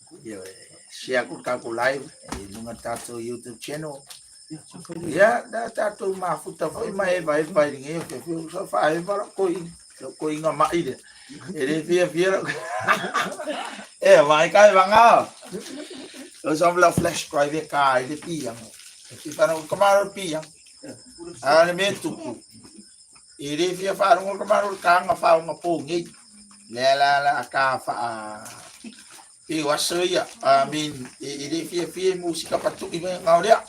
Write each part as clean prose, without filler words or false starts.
Ioe, share aku le tatou live i luga o le tatou YouTube channel. Ia, da tatou mafuta foi ma evaeva i lenei afiafi. Ua faaeva lou toeaina, lou toeaina mai lea. E le fiafia lou... E, mai ka evaga. O sa lau flash drive e ka ai le piano. E fia whanau ka maro le piano. A le mea tupu. E le fia faalogo ka maro le kānga whaonga pō nei. Lea la la ka wha... E o aso ia. I mean, e le fiafia i musika patu'i mai ngā o lea.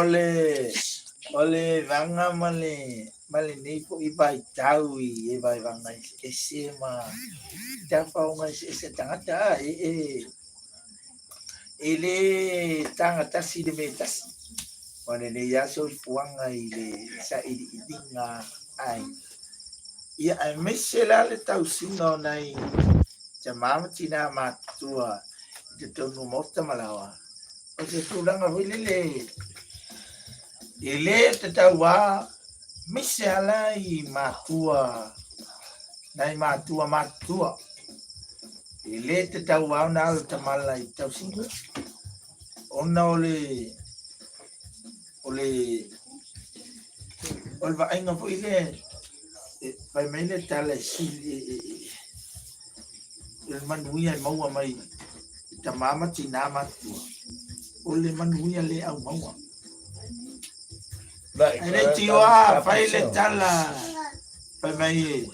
Ole, ole vaga ma le, ma lenei foi vaitau i e vaevaga eseese ma tafaoga eseese a tagata, e, e, E le tagatasi le mea e tasi, ua lelei lava soifuaga i le sailiiliga a aiga. Ia aemaise la le tausiga o nai tama ma tina matutua i totonu o maota ma laoa, o se tulaga foi lele e le tatau lava, aemaise lava la i matua, nai matua matutua, e le tatau lava ona alo tamala i tausiga, ona o le o le o le vaaiga foi lea e fai mai le tala e sili e le manuia e maua mai i tama ma tinā matutua, o le manuia le aumaua. E le tioa fai le tala fai mai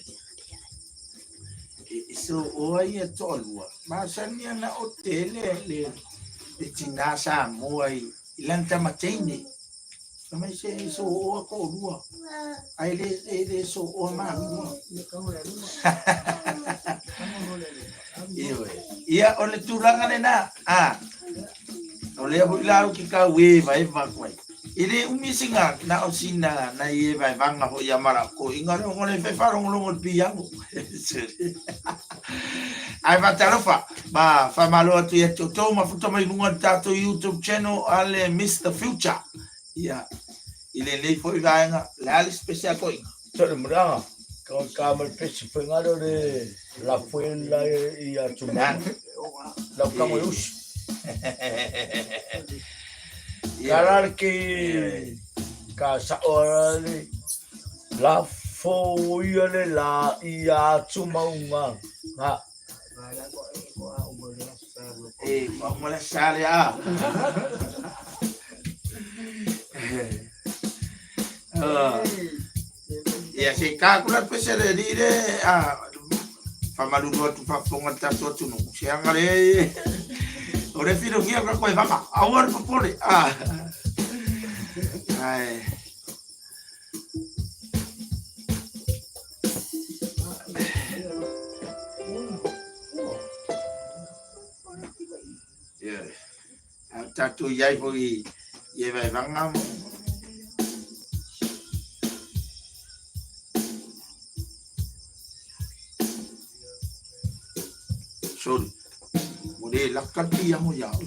e sooa ia toalua, masani ana o tele le tinā Samoa i lana tama teine. Fai mai se e sooa toalua, ae le le sooa malua. Ioe. Ia, o le tulaga lena, a, o lea foi la ou te tau evaeva atu ai. E le umi sina, na o sina nai evaevaga foi ia malakoiga lea ona le fai faalogologo i le piano. Ae faatalofa ma faamalo atu ia te outou mafuta mai luga o le tatou YouTube channel a le Mister Future. Ia, i lenei foi vaega, le a le special koiga? Tole mulaga, ka ka mai pesi whaingaro le la fuela i a tumau. Lau kango e usi. Ka rara ki ka sao ara le la fo ia le la i a tumaunga. Nga. E, ua le sa le a. Ia, se ka kula pese le li le a famalulu atu faafofoga le tatou atunuu. Se aga le o le filofia ka koe vanga. Aua le popole. Ah. Ai. Ia. A tatou i ai foi i e vaevaga mo. Sorry. Mo le laka le piamo ia au.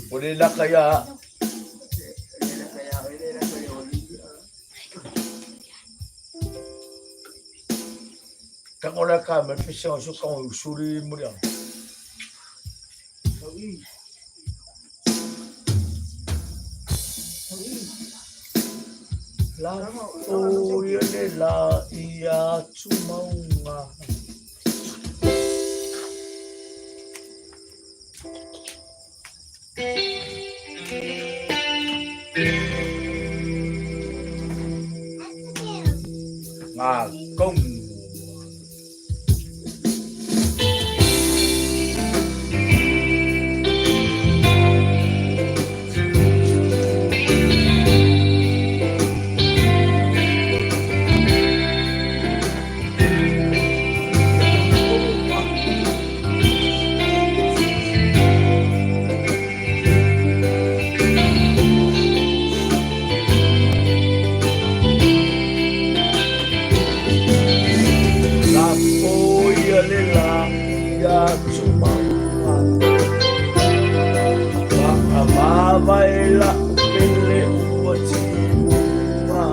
Mo le laka ia. Ka ngora ka me pese o su ka usuri muria. La o ia le la ia tumaunga. Ngā công. La foia le la ia tumaua Maamavae la pele ua tiuma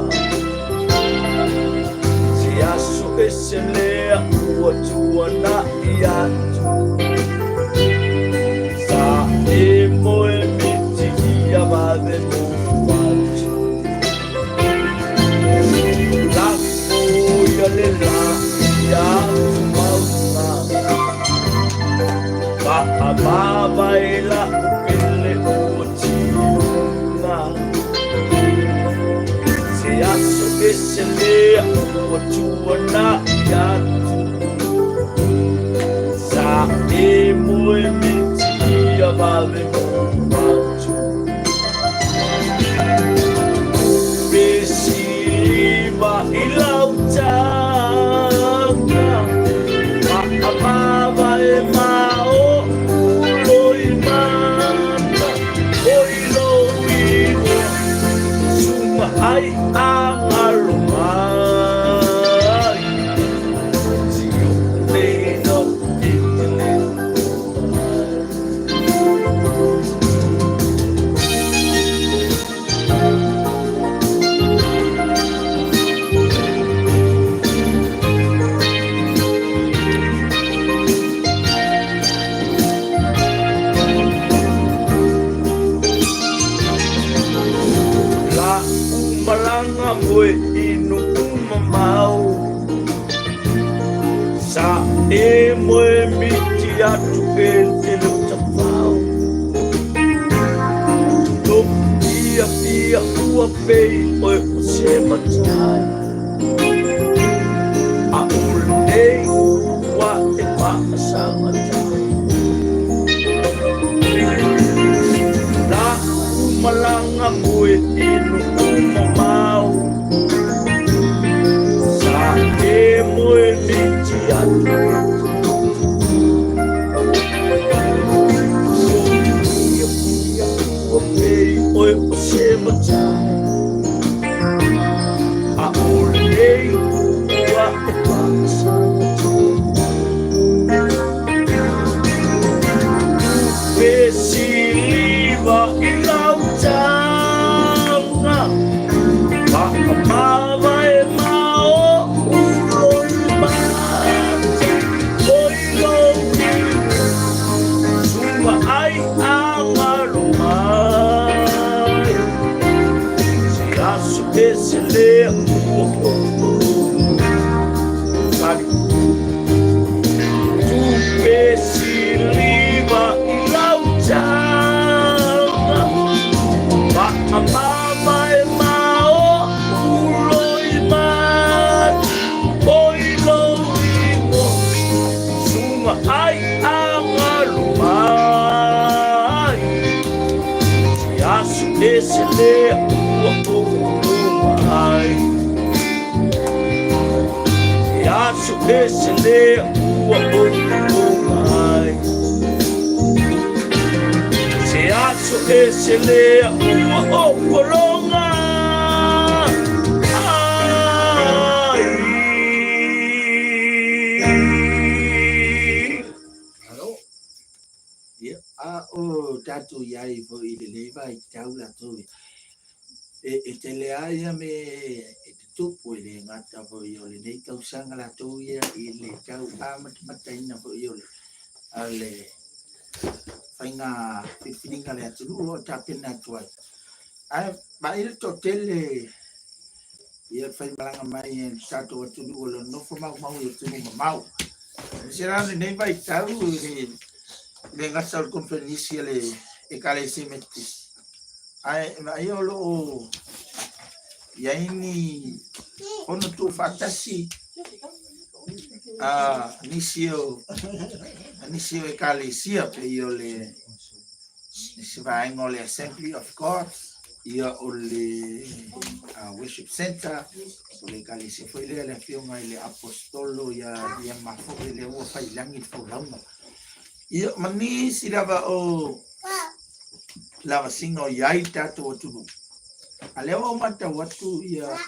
Se aso ese lea ua tuanai atu Sa e moe miti ia vave mo atu La foia le la ia tumauna Maamavae la pele ua tiuma Se aso ese lea ua tuanai atu Sa e moe miti ia vave mo atu Pesi ma i lau taga Maamavae ma o uloina. ai agalo mai. Sio nei no i te le La umalanga moe inu umamau Sa e moe miti atu e te lutafau Lo pia pia ua pei oe o se matai A ule nei ua e paasanga tai La umalanga moe inu umamau Sa e moe miti atu Pia pia ua pei oe o se matai A ule nei ua e paasanga Pe siliva i lau tanga Whakamavae mao uloi mata Oi lou Sunga ai a ngaro mai Se aso e se lea ua Kali Tupe siliva i lau tanga Whakamavae mao uloi mata Oi lou ingoa Sunga ai a ngalo mai Se aso e se lea ua ou ai Se aso e se lea ua ou ai Se aso e se lea ua ou pologa ai. Alo. Ia, a o tatou iai foi i lenei vaitau latou e tele a ia me e tutupu e le gata foi o lenei tausaga latou ia i le tau amatamataina foi o le a le faiga filifiliga a le atunuu o tapena atu ai. Ae vaai le toatele ia faimalaga mai e le tatou atunuu o lo nofo maumau i atunuu mamao. Se la lenei vaitau i le gata o le konferenisi a le Ekalesia Metotisi. Ae vaai o lo o i ai ni fono tuufaatasi a nisi o Ekalesia pei o le se vaega o le Assembly of God, ia o le Worship Center, o le Ekalesia foi lea le afioga i le Apostolo ia ia mafoe lea ua fai lagi le folauga. Ia ma nisi lava o lavasiga o i ai tatou atunuu. A lea ua ou matau atu ia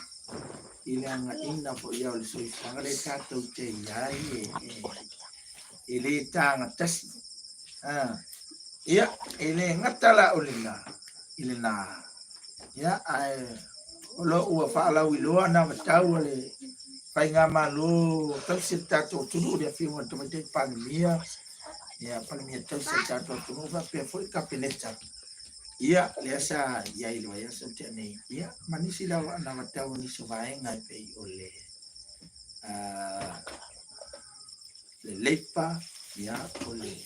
i le agaiga foi ia o le soifuaga lea tatou te i ai e le tagatasi. Ia, e le gata la o lena, i lena, ia, ae o lo ua faalauiloa na matau a le Faigamalo tausi le tatou atunuu, le Afioga i le Tamaitai Palemia, ia, Palemia tausi le tatou atunuu, faapea foi le Kapeneta, ia, lea sa i ai i le vaiaso na tea nei, ia, ma nisi lava na matau a nisi o vaega e pei o le le Leipa, ia, o le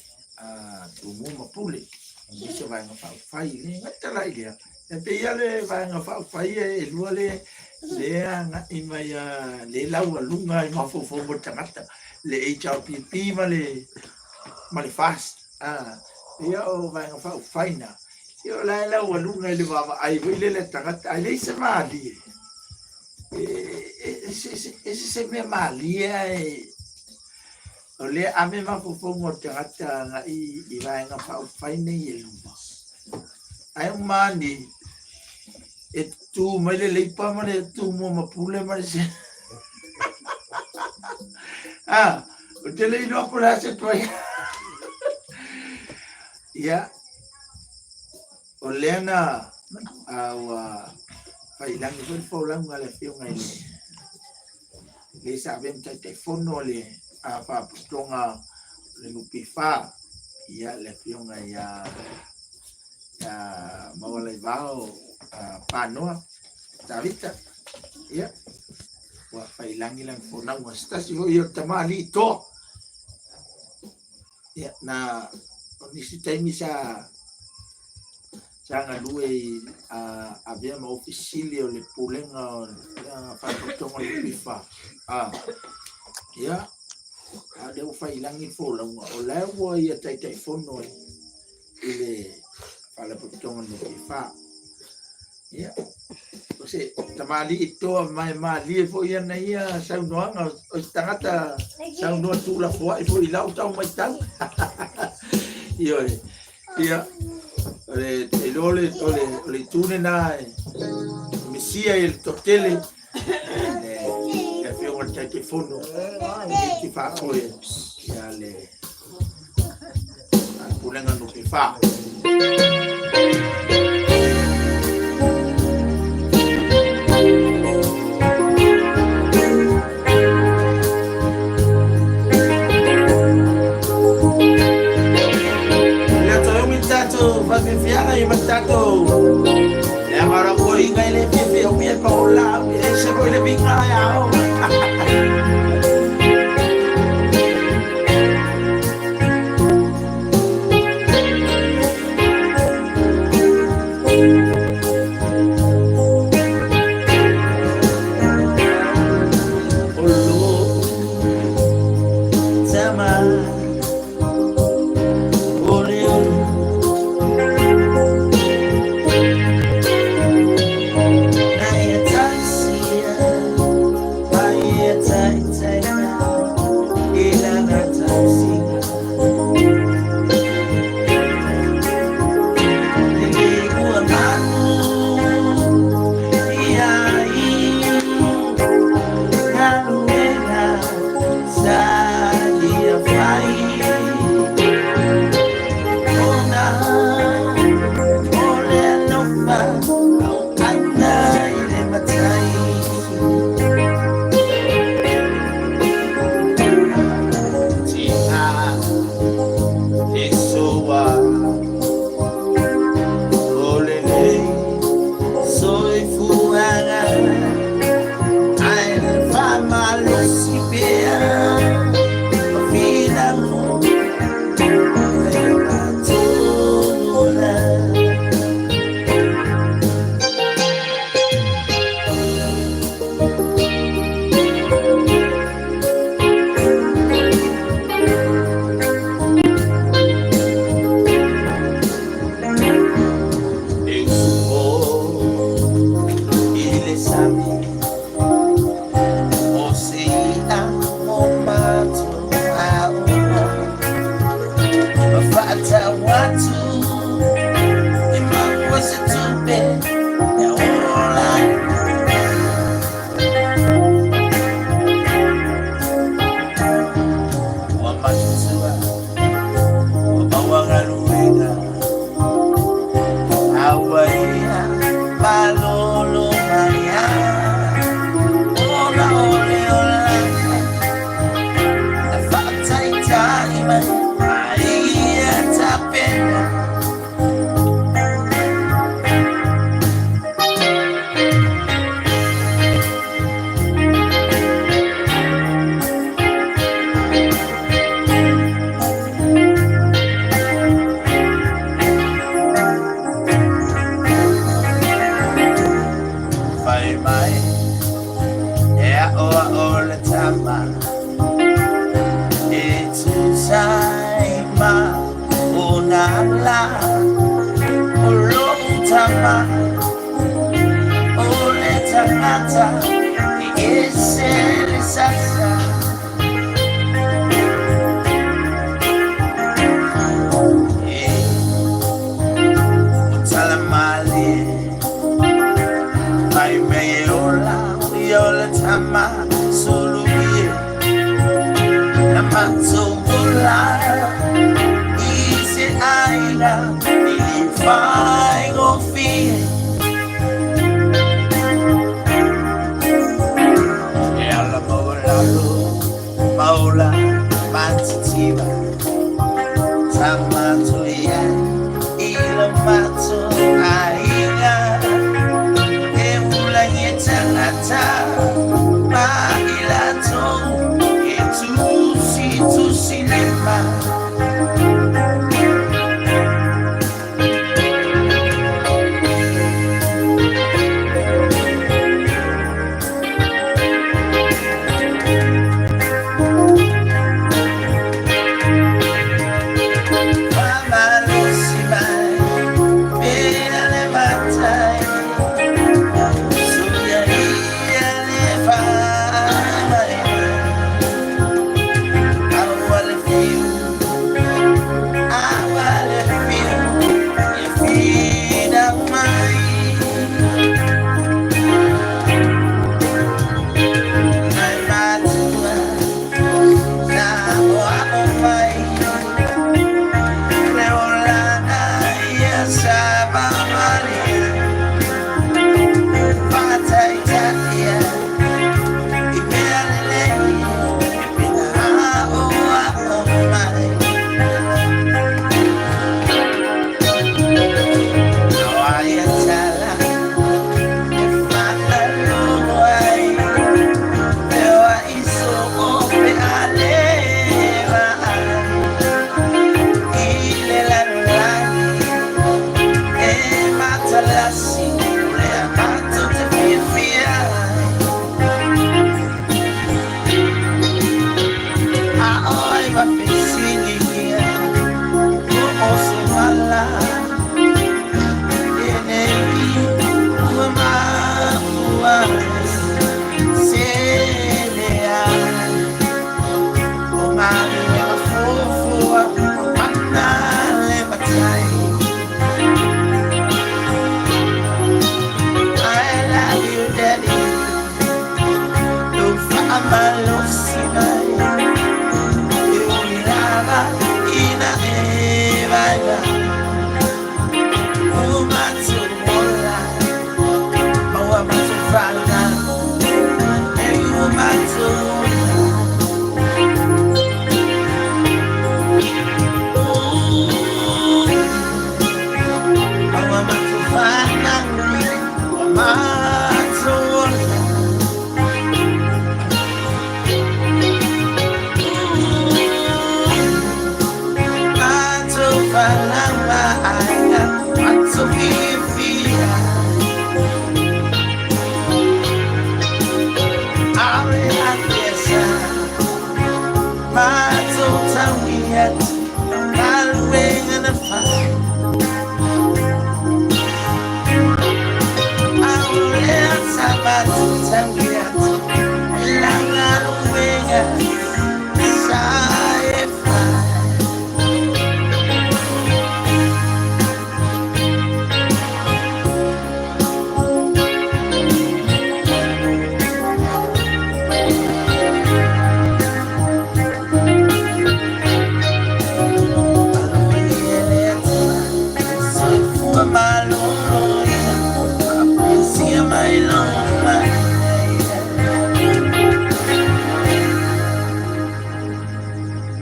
Tumua ma Pule, nisi o Vaega Faaupufai, e le gata la i lea, e pei lava le Vaega Faaupufai e lua le le agai mai a le laualuga i mafaufauga o tagata, le HRPP ma le ma le FAST. Ia o Vaega Faaupufai na, ia o la e laualuga i le vaavaai foi lele a tagata, ae leai se malie. E ese se mea malie ae o lea ave mafaufauga o tagata agai i Vaega Faaupufai nei e lua. Ae uma ane, E tu mai le leipa ma le tumua ma pule ma le se. Ah, ou te le iloa po o le a se tuai. Ia, o lea na a ua failagi foi le folauga a le afioga i le le sa avea ma Taitaifono o le Faalapotopotoga o le NPF, ia le afioga ia Maualaivao Panoa Tavita. Ia, ua failagi lana folauga. Se tasi foi o tamalii toa. Ia, na o nisi taimi sa galue i avea ma Ofisa Sili o le Pulega o le Faalapotopotoga o le NPF. Ia, a o lea ua failagi le folauga, o la ua ia Taitaifono ai i le Faalapotopotoga o le NPF. Ia, o se tamalii toa ma e malie foi ana ia saunoaga, o se tagata saunoa tuulafoai foi i lau tau matau. Ioe. Ia, o le iloa le, o le, o le itu lena e misia i le toatele, le afioga i le Taitaifono, i te faafoe ia le Pulega NPF. Le toe umi tatou fafiafiaga i ma tatou le agara koiga i le fiafia umi e paola e se foi le vinga e ao.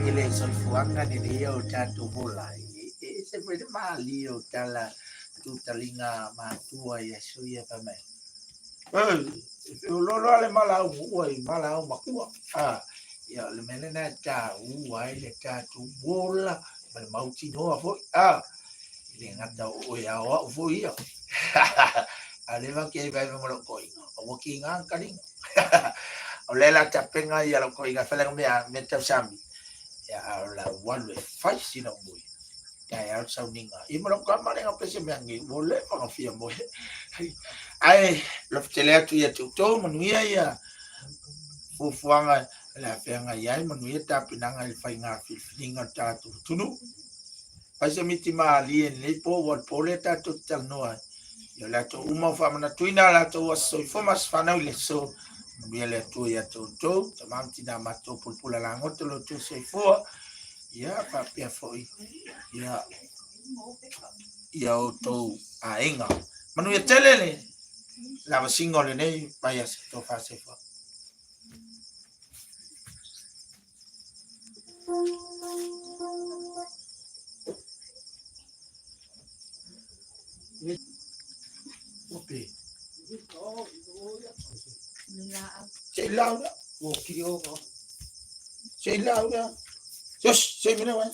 I le soifuaga lelei o tatou ola e ese foi le malie o tala tutaliga matua i aso ia fai mai. E feoloolo lava le valaau ua i valaau makua. Ia o le mea lena e taua ai le tatou ola ma le mautinoa foi. E le gata o oe a o au foi ia. A o lea matou te vaivai ma lou toeaina, aua tiga na taliga. O lea la tapena ia lou toeaina e fai lana mea, mea tau sami. Ia a o le au alu e fai sina moe. Taeao le sauniga. Ia ma lou tama lea na pese mea nei, ua leva ona fia moe. Ae lofi tele atu ia te outou, manuia ia fuafuaga o le a feagai ai, manuia tapenaga i le faiga filifiliga o le tatou atunuu. Fai se miti malie i lenei po, ua o le po lea tatou te talanoa ai. Ia o le ato uma o faamanatuina a latou aso soifua ma aso fanau i le aso. Manuia le Atua ia te outou, tama ma tina matou pulapula lagoto lo outou soifua, ia faapea foi ia ia outou aiga. Manuia tele le lavasiga o lenei vaiaso tofa soifua. Ope. Se lau la. O kiri o. Se lau la. Se se mena wa.